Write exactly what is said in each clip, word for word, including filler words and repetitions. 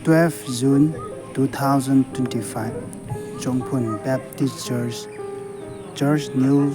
Twelve June two thousand twenty-five, Chongphun Baptist Church, Church New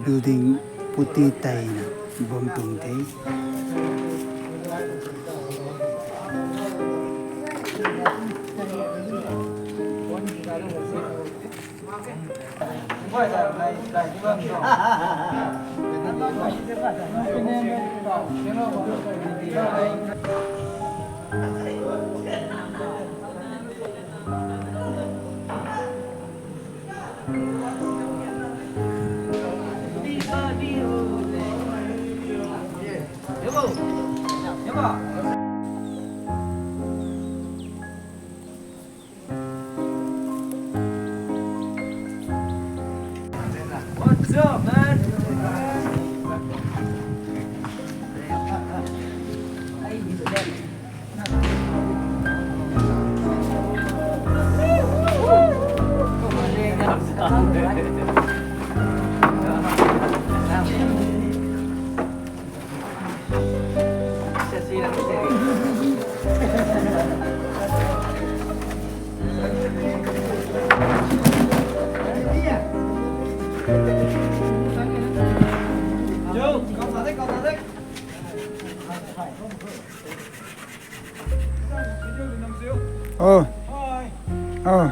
Building putty teina bam tuang the. What's up, man? Oh. Oh.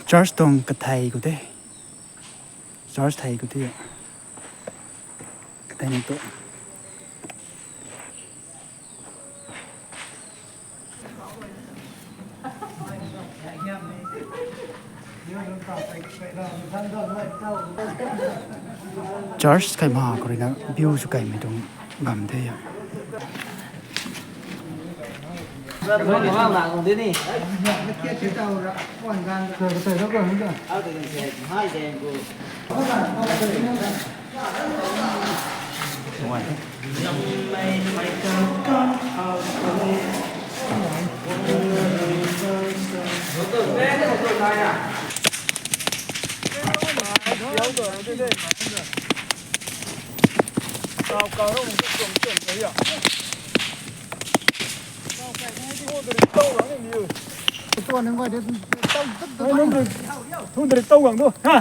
Church tuang kathei khou te. Church thei khou te. Kathei ni tu. Church kai ma khou rui na view sw kaimei tuang bam the. Thu direct tau gang tu. Ha.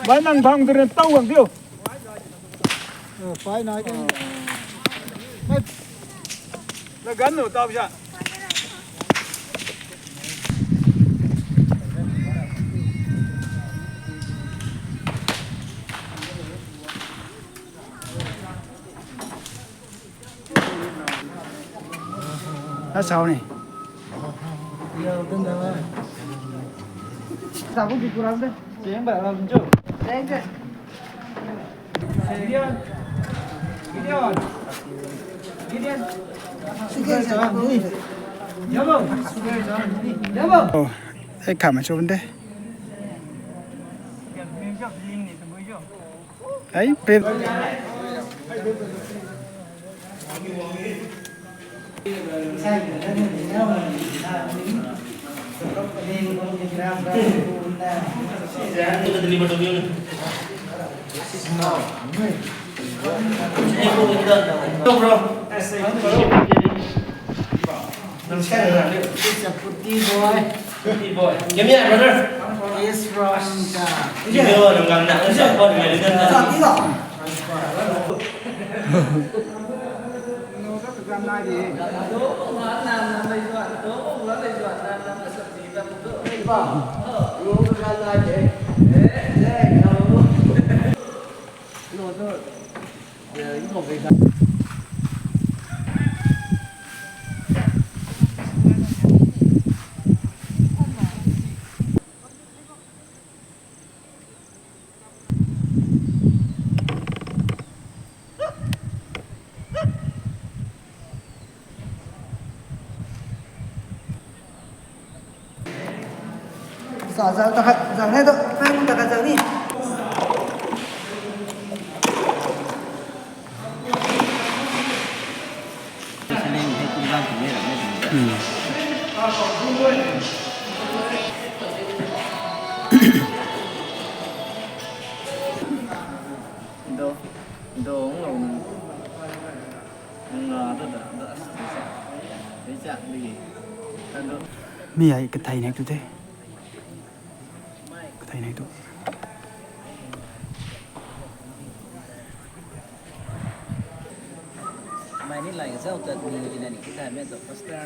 Bai nang bang tu ren tau gang diu. Pai nai ke. Na gan nu tau sa. That's how ni. Sabu di kurang de. Siang ba lam jo. Thank you. Gideon. Gideon. Gideon. Sige, sige. Yabo. Yabo. Oh, ek kham cho bande. Ei, pe. Bro. It's a pretty boy. Pretty boy. Give me a brother. He's from the Give me a brother. Sa zang ta khat zang he to, pang ta khat zang ni. Mi ai kathei nai tu te. Kathei nai tu. Mai ni lai ka zau tat ni ina ni kita me to pastor.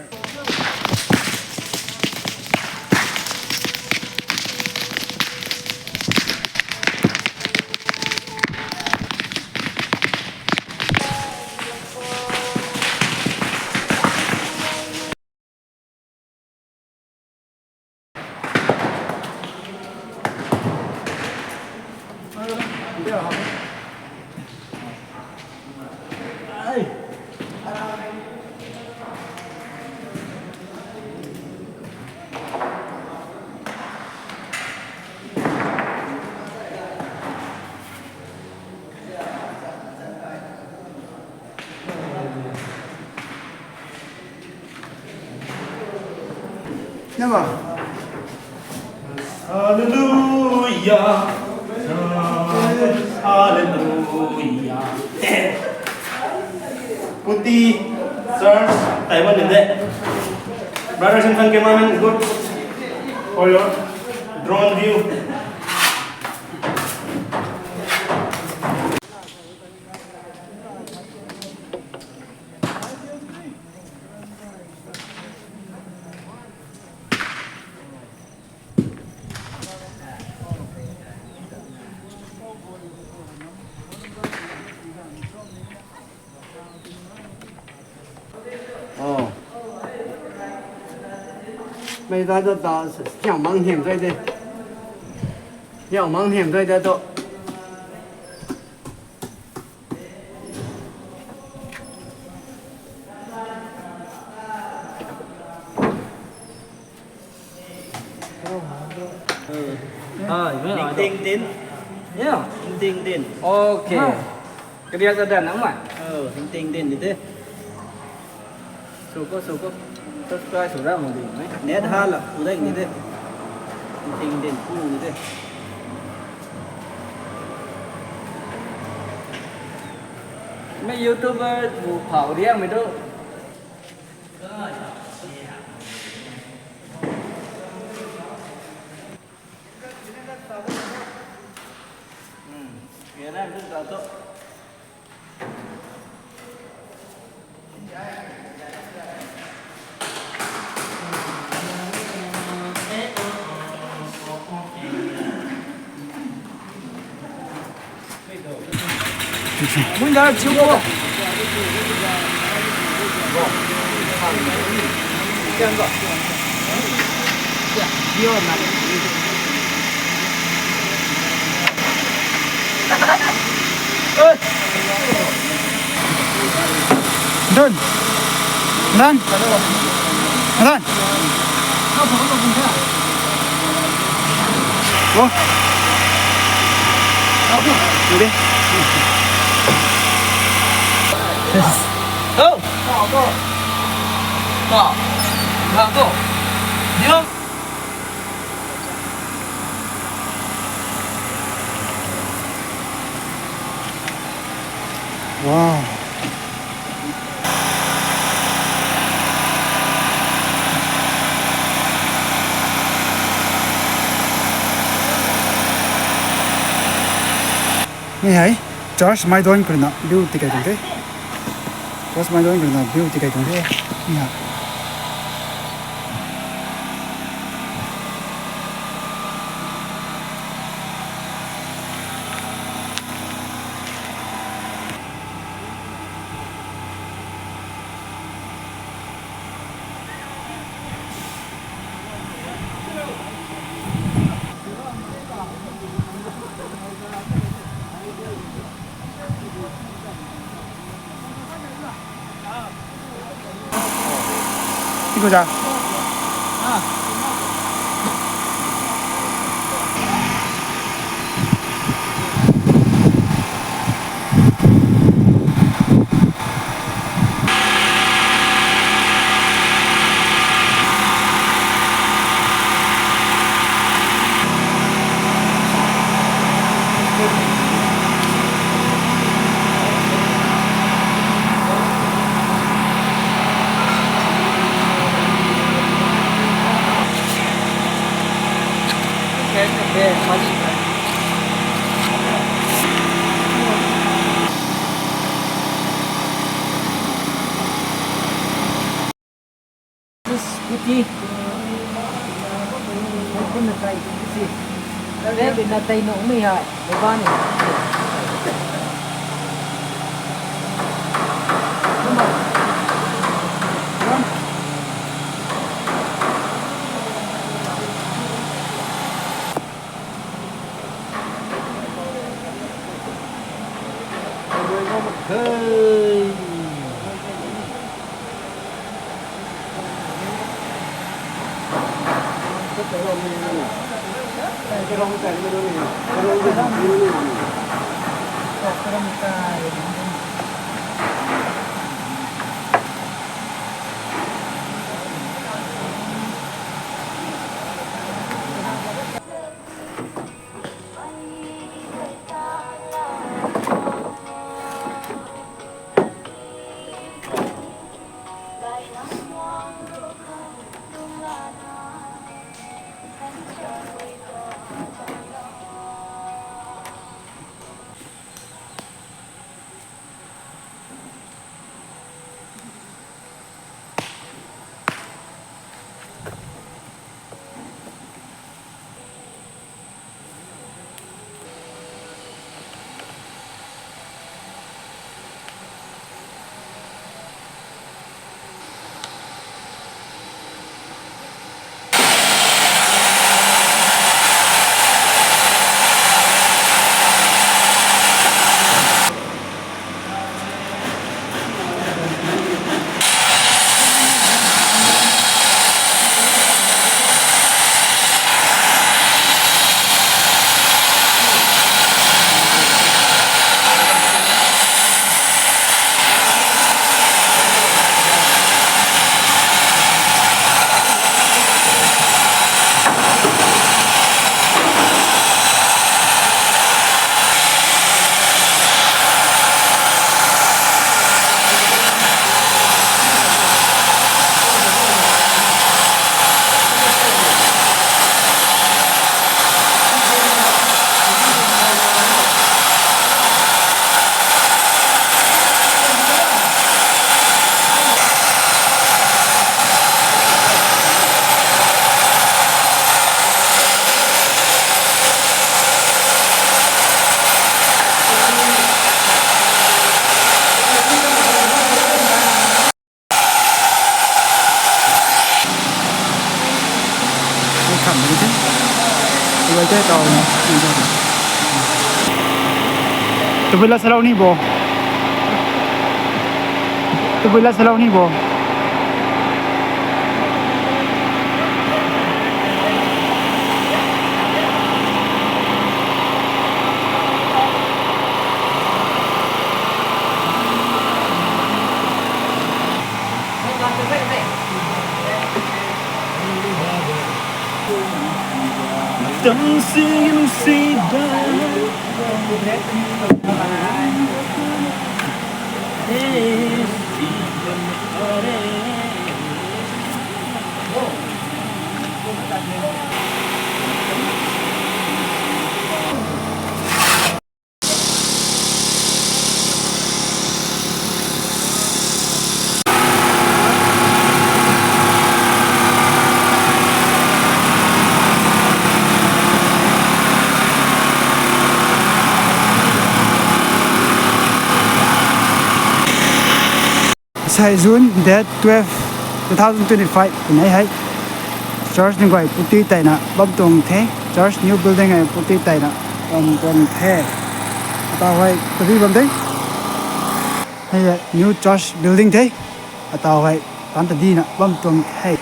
Nama. Hallelujah. Hallelujah. Puti Church, Taiwan ni de. Brother Samson, cameraman, good for your drone view. Oh. Mei dai tu ta, siang mang hym dai de. Siang mang hym dai de tu. Ting tin. Yeah. Ting tin. Okay. Kariak ta dan nang mai. Oh, ting tin ni de. Suko, suko. Subscribe sw ra mo ding, eh? Net ha la, u dai ni de. Ting tin, pu ni de. Mei YouTuber bu phau riang mei tu. Dun. Ran. Ran. Oh. Okay. Oh. Wow. Ni hei, church mai duan khou ruina view tikai tuang the. Church mai duan khou ruina view tikai tuang the. Ni hei. Scooty. Kumna tei si. Tei na tei nung ni hai. Baba ni. Tabui la salou ni bo. Tabui la salou ni bo. Sei June date twelve, two thousand twenty-five twna hei church ni guay putty teina bam tuang the. Church new building hei putty teina bam tuang the. Atau hei tabui bam de. Hei hei new church building the. Atau hei tan tadina bam tuang the.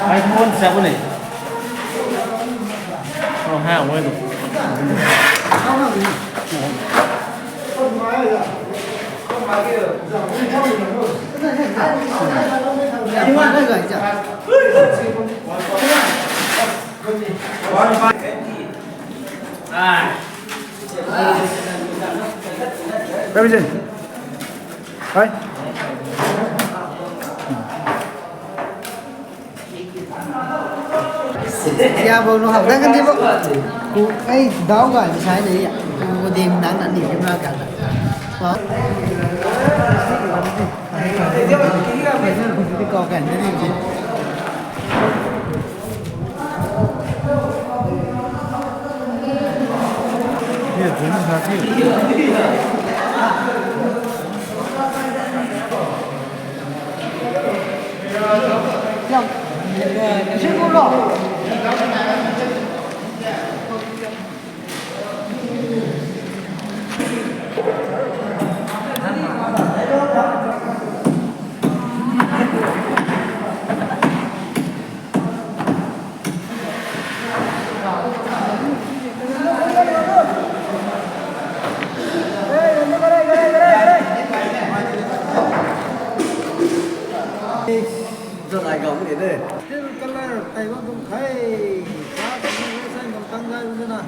iPhone seven ni. Oh, ha, wait. Revision. Hai. Ya bo nu hau da kan di bo. Ku ai dau ga ni sai ni ya. Ku ding nang na ni kim na ka da. Wow. Di kau kan ni ni. Zalai gam ni de. Teal colour tei bam tuang the. Sa sa ni sa ngam tang zai bam na.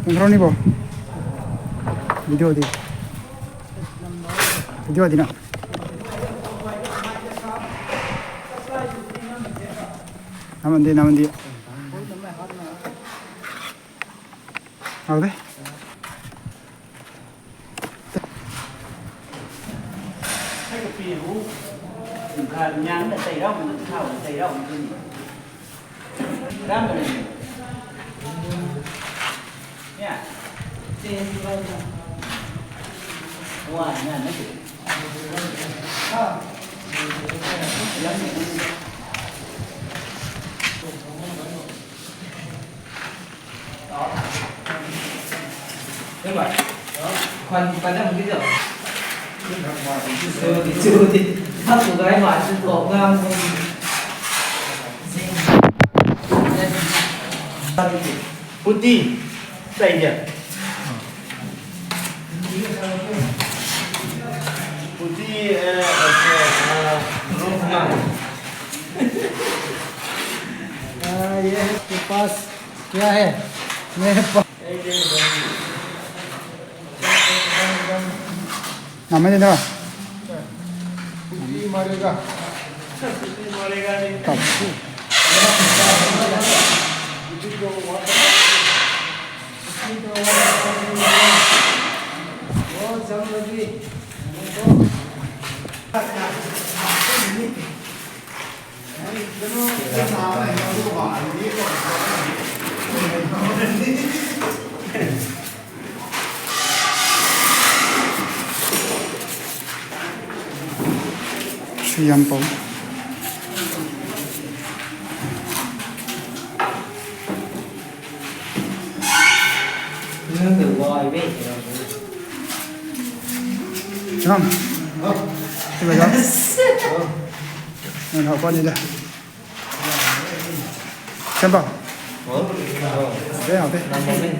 Control ni bo. Video di. Video di na. Naman di, naman di. Hau de. Khwan padam ki jo. Chu di, chu di. Thak tu gai ma chu tok ngang. Puti. Sai dia. Puti, eh, eh, eh, rumah. Ah, ये इसके पास क्या है? मेरे पास। Namai de na. Puti marega. Puti marega ni. Puti ko. Suaihiam pou. Nam. Tiba ja. Nang hau pa ni da. Kan ba. Hau de, hau de.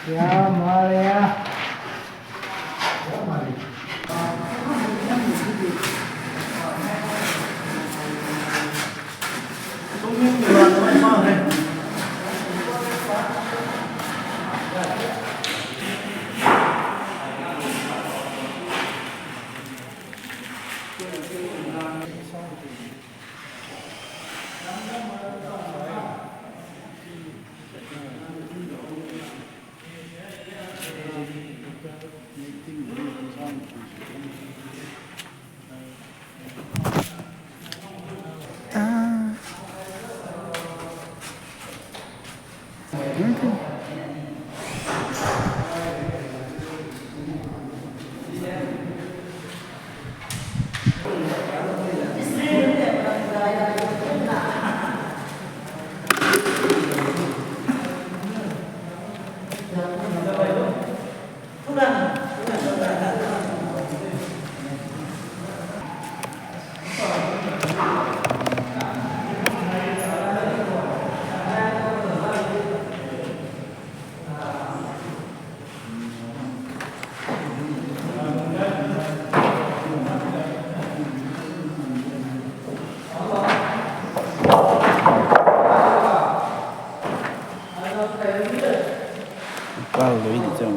Ya, Maria. Pau lui di chang.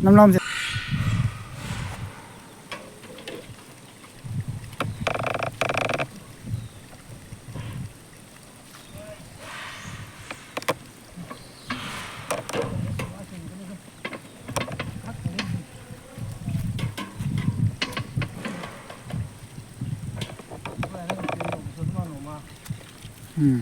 Lam lam se. Hmm.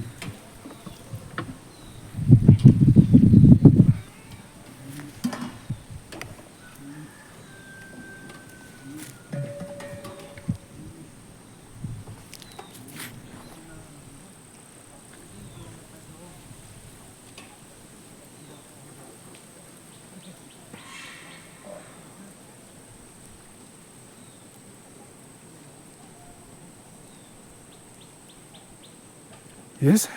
Yes,